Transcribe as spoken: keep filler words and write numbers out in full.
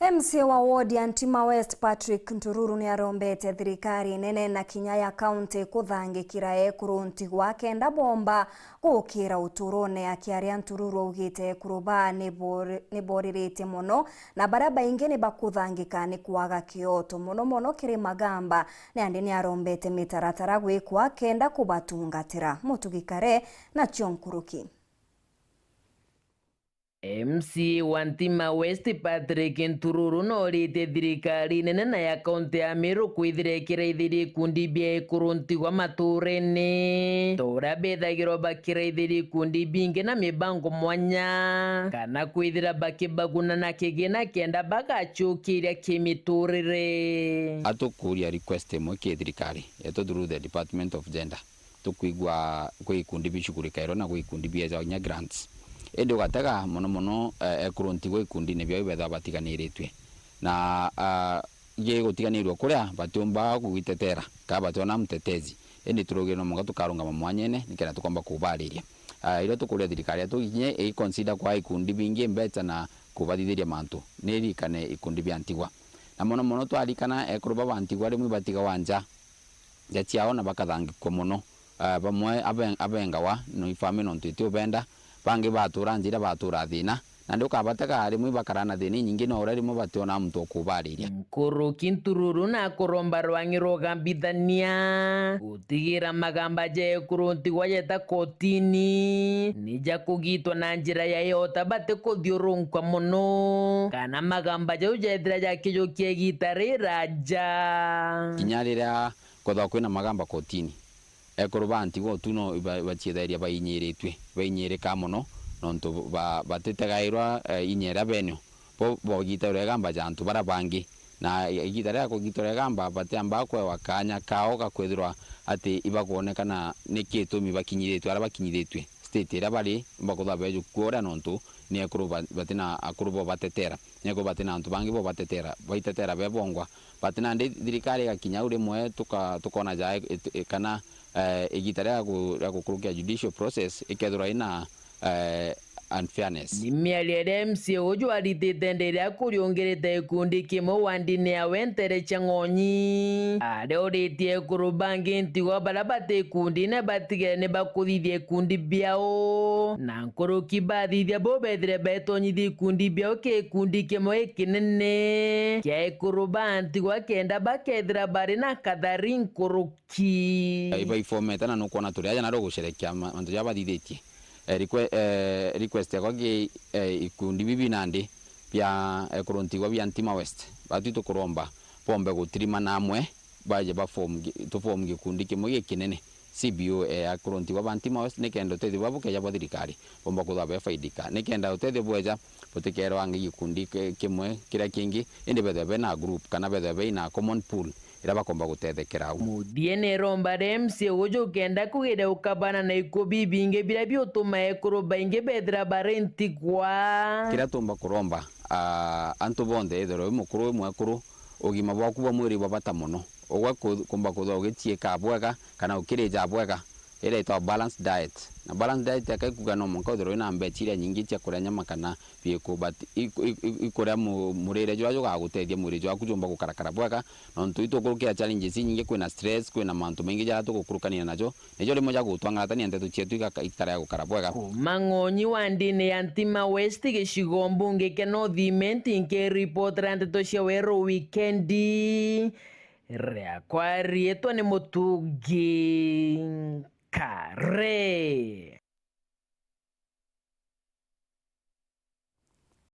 M C A wa ward ya Ntima West, Patrick Ntururu, niarombete thirikari nene na kinya ya kaunti kuthangikira ekuru ntigwa kenda bomba gukira uturone. Akiaria, Ntururu augite ekuru baa ni bor-, ni boririte mono na baria baingi ni bakuthangika ni kwaga kioto, mono mono kiri magamba. Nandi niarombete mitaratara gwikwa kenda kubatungatira. Mutugi Kare nacio nkuruki. M C A wa Ntima West, Patrick Ntururu, noorite thirikari nene na ya kaunti ya Meru kwithira ikiraithiria ikundi bia ekuru ntigwa maturene, ta uria bethagirwa bakiraithiria ikundi bingi na mibango mwanya, kana kwithira bakibaguna na kigina kenda bagacokiria kimiturire. Atukuria request imwe ki thirikari yetu through the Department of Gender. Tukwigua kwi ikundi bicugurikairwe na kwi ikundi bieja kinya grants. Indi ugatega mono mono, eh, ekuru ntigwa ikundine biao ibethagwa batiganiritue. Na, ah, gigutiganirua kuria batiumba kugitetera, kana bationa mtetezi. Indi turaugire no mwanka tukarungama mwanyene, nikenda tukomba kubariria. Ah, iria tukuria thirikari yetu kinya iconsider kwa ikundi bingi mbeca na kubathithiria mantu, nirikane ikundi bia ntigwa. Na mono mono twarikana ekuru baba ntigwa rimwe ibatigawa nja nja ciao na bakathangikua mono. Ah, bamwe abe-, abengawa no ifamily nontu itiubenda, bangi batura njira batura thina, nandi ukabatega rimwe ibakara na thina inyingi, no uria rimwe bationa muntu wa kubariria. Nkuruki Ntururu na kuromba rwangi rwa ugambithania gutigira magamba ja ekuru ntigwa jeta kotini ni ja kugitwa na njira ya yota batikuthiurunkwa mono, kana magamba jau jethira jakijukia igita riraja. Kinya riria kwethagwa kwina magamba kotini, ekuru ba ntigwa utu no ba-, baciethairia bainyiritue, bainyirika mono, nontu ba-, batitegairwa, eh, inya iria benio. Bo bogitagirwa igamba ja antu baria bangi, na igita riria kugitagirwa igamba batiambaa kwewa kanya kao ga kwithirwa ati ibakwonekana ni gitumi bakinyithitue aria bakinyithitue, state iria bari, bakuthwa bejukua uria nontu ni ekuru ba-, batina akuru bo batetera, ni ekuru batina antu bangi bo batetera, baitetera be bongwa. But nandi thirikari igakinya au rimwe tuka-, tukona ja e-, e-, kana, eh, igita ria gu-, ria gukurukia judicial process ikethirwa ina, eh, unfairness. Ni miario iria M C A uju aritite ndi iria akuriungirite gikundi kimwe wandini ya Wentere cia Ng'onyi. Aria uritie ekuru bangi ntigwa baria bati ikundine batigere ni bakuthithia ikundi biao, na nkuruki bathithia bo bethire betonyithia ikundi biao ki gikundi kimwe gikinene kia ekuru ba ntigwa kenda bakethira bari na kathari nkuruki. Ibaifomete na nukwona turi aja nari ugucerekia ma-, mantu jaria bathithitie. Eh, reque-, eh, request yakwa ki, eh, ikundi bibi nandi bia, eh, ekuru ntigwa bia Ntima West. Batwi tukuromba bombe gutirima na amwe, baje ba form gi-, tu form gikundi kimwe gikinene. C B O, eh, ekuru ntigwa ba Ntima West, nikenda utethio bwa bukeja bwa thirikari bomba kuthwa befaidika. Nikenda utethio bweja butikeerwa angi gikundi ki-, kimwe kiria kingi, indi bethwe bena group kana bethwe bena common pool iria bakomba gutethekera au. Muthie ni iromba ria M C A uju kenda kugira ukabana na ikubi bingi biria biutuma ekuru baingi bethira bari ntigwa. Kiria tumba kuromba, ah, antu bonthe, ethirwa wi mukuru, wi mwekuru, ugima bwaku bwa mwiri bwa bata mono. Ugwe ku-, kumba kuthwa ugiciika bwega kana ukirija bwega, iria itagwa balanced diet. Na balanced diet yaka ikuga no mwanka withirwe wina mbeca iria nyingi cia kuria nyama kana biiku, but i-, i-, i-, ikuria mu-, murire juria jugagutethia mwiri jwaku jumba gukarakara bwega, nontu itukurukira challenges inyingi, kwina stress, kwina mantu maingi jaria tugukurukania najo, nijo rimwe jagutwangaratania nteto cietu igaka-, ikara ya gukara bwega. Kuma Ng'onyi wa ndini ya Ntima West, gicigo mbunge kia North Imenti, nkiripotera nteto cia Weru Wikendi. Riakwa riitwa ni Mutungi Kare.